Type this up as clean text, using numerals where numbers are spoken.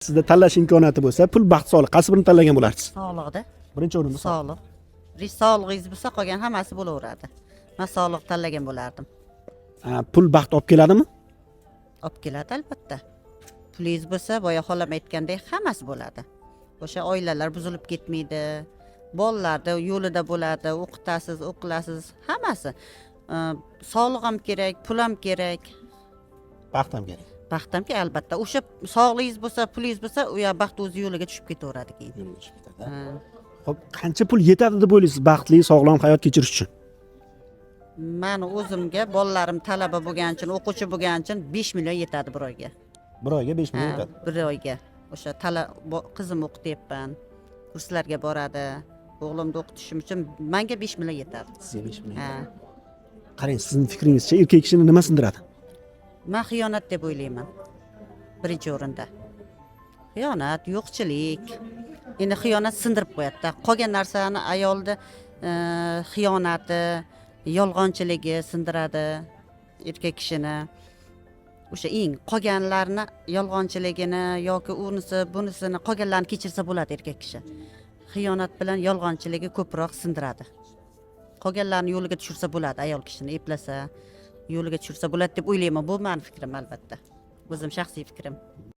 Sizda tanlash imkoniyati bo'lsa, pul, baxt, sog'liq, qaysi birini tanlagan bo'lardingiz? Sog'liqda. Birinchi o'rinda sog'liq. Sog'liq. Bir sog'lig'ingiz bo'lsa, qolgan hammasi bo'laveradi. Man sog'liq tanlagan bo'lardim. Ha, pul baxt olib keladimi? Olib keladi, albatta. Pulingiz bo'lsa, boya xolam aytgandek, hammasi bo'ladi. O'sha oilalar buzilib ketmaydi, bolalarni yo'lida bo'ladi, o'qitasiz, o'qilasiz, hammasi. Sog'liq ham kerak, pul ham kerak. Baxt ham kerak. Baxt ham kerak, albatta. O'sha sog'lig'ingiz bo'lsa, pulingiz bo'lsa, u yoq baxt o'zi yo'liga tushib ketaveradi keyin. Yo'lga tushib ketadi. Ha. Xo'p, qancha pul yetadi deb o'ylaysiz baxtli, sog'lom hayot kechirish uchun? Mani o'zimga, bolalarim talaba bo'lgani uchun, o'quvchi bo'lgani uchun 5 million yetadi bir oyga. Bir oyga 5 million Ha, yetadi. Bir oyga. O'sha qizim o'qityapman, kurslarga boradi, o'g'limni o'qitishim uchun manga 5 million yetadi. Sizga 5 million. Ha. Qarang, sizni fikringizcha, erkak kishini nima sindiradi? Man xiyonat deb o'ylayman birinchi o'rinda. Xiyonat, yo'qchilik. Endi xiyonat sindirib qo'yadida qolgan narsani. Ayolni xiyonati, yolg'onchiligi sindiradi erkak kishini. O'sha eng qolganlarni, yolg'onchiligini yoki unisi bunisini, qolganlarni kechirsa bo'ladi erkak kishi. Xiyonat bilan yolg'onchiligi ko'proq sindiradi. Qolganlarni yo'liga tushirsa bo'ladi, ayol kishini eplasa, yo'liga tushirsa bo'ladi deb o'ylayman. Bu mani fikrim, albatta, o'zim shaxsiy fikrim.